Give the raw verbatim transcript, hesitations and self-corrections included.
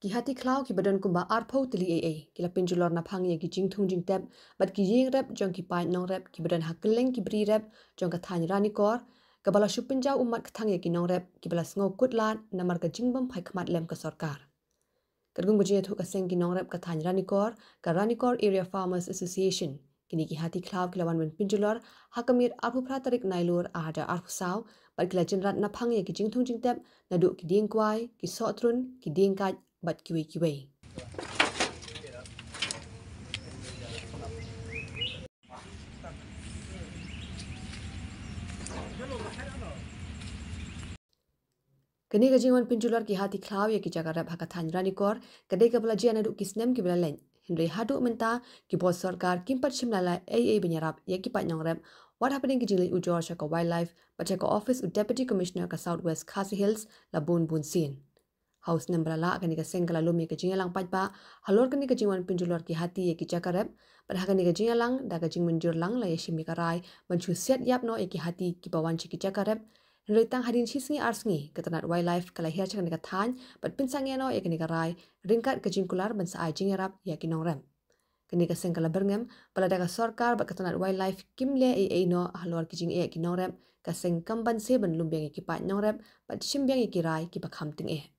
Ki hati khlaw kiba don kumba arphew tylli eiei ki la pynjulor naphang ïa ki jingthung jingtep bad ki ïing rep jong ki paid nongrep kiba don ha kylleng ki bri rep jong ka thaiñ Ranikor, kaba la shu pynjaw ummat kthang ïa ki nongrep kiba la sngew kut lad namar ka jingbym phai khmat lem ka sorkar. Katkum ka jingïathuh ka seng ki nongrep ka thaiñ Ranikor, ka Ranikor Area Farmers Association, kine ki hati khlaw ki la wan ban pynjulor ha ka miet arphew phra tarik Nailur arhajar arphew saw bad ki la jynrat naphang ïa ki jingthung jingtep naduh ki dieng kwai, ki sohtrun, ki dieng kait bad kiwei kiwei. Kane ka jingwan pynjulor ki hati khlaw ïa ki jaka rep ha ka thaiñ Ranikor ka dei kaba la jia naduh ki snem kiba la leit. Hynrei haduh mynta ki bor sorkar kim pat shim la leh ei ei ban ïarap ïa ki paid nongrep, wat hapdeng ki jingleit ujor sha ka Wildlife bad sha ka office u Deputy Commissioner ka South West Khasi Hills la bun bun sien. Ha u snem ba la lah kane ka seng ka la lum ïa ka jingïalang paidbah halor kane ka jingwan pynjulor ki hati ïa ki jaka rep, bad ha kane ka jingïalang da ka jingmynjur lang la ïashim ïa ka rai ban shu siat ïap noh ïa ki hati kiba wan sha ki jaka rep. Hynrei tang hadien shi sngi ar sngi ka tnat Wildlife ka la hiar sha kane ka thaiñ bad pynsangeh noh ïa kane ka rai ryngkat ka jingkular ban sa ai jingïarap ïa ki nongrep. Kane ka seng ka la byrngem ba lada ka sorkar bad ka tnat Wildlife kim leh ei ei noh halor ki jingeh ki nongrep, ka seng kam banse ban lum biang ïa ki paid nongrep bad shim biang ïa ki rai kiba kham tyngeh.